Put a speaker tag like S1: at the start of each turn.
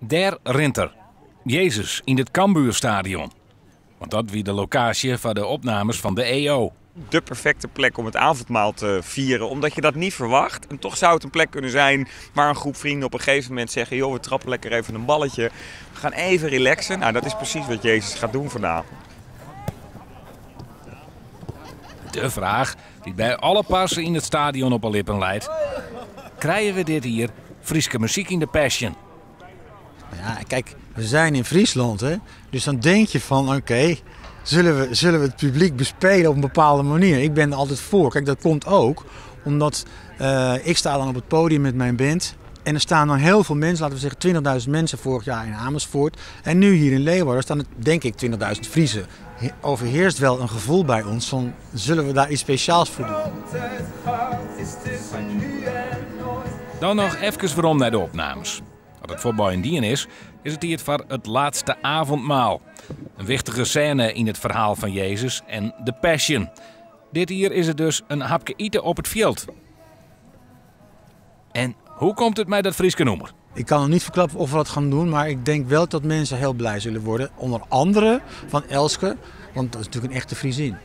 S1: Dêr rint er, Jezus, yn it Cambuurstadion. Want dat wie de lokaasje foar de opnames fan de EO.
S2: De perfecte plek om het avondmaal te vieren, omdat je dat niet verwacht. En toch zou het een plek kunnen zijn waar een groep vrienden op een gegeven moment zeggen: joh, we trappen lekker even een balletje. We gaan even relaxen. Nou, dat is precies wat Jezus gaat doen vanavond.
S1: De fraach dy't by alle parse yn it stadion op 'e lippen leit, krije we dit jier Fryske muzyk yn de Passion?
S3: Ja, kijk, we zijn in Friesland, hè? Dus dan denk je van, oké, zullen we het publiek bespelen op een bepaalde manier? Ik ben er altijd voor. Kijk, dat komt ook omdat ik sta dan op het podium met mijn band. En er staan dan heel veel mensen, laten we zeggen 20.000 mensen vorig jaar in Amersfoort. En nu hier in Leeuwarden staan er, denk ik, 20.000 Friezen. Overheerst wel een gevoel bij ons van, zullen we daar iets speciaals voor doen?
S1: Dan noch efkes werom nei de opnames. As it fuotbaljen dien is, is it tiid foar it Laatste Avondmaal. In wichtige sêne yn it ferhaal fan Jezus en de Passion. Dit jier is it dus in hapke ite op it fjild. En hoe komt it mei dat Fryske nûmer?
S3: Ik kan nog niet verklappen of we dat gaan doen, maar ik denk wel dat mensen heel blij zullen worden. Onder andere van Elske, want dat is natuurlijk een echte Friesin.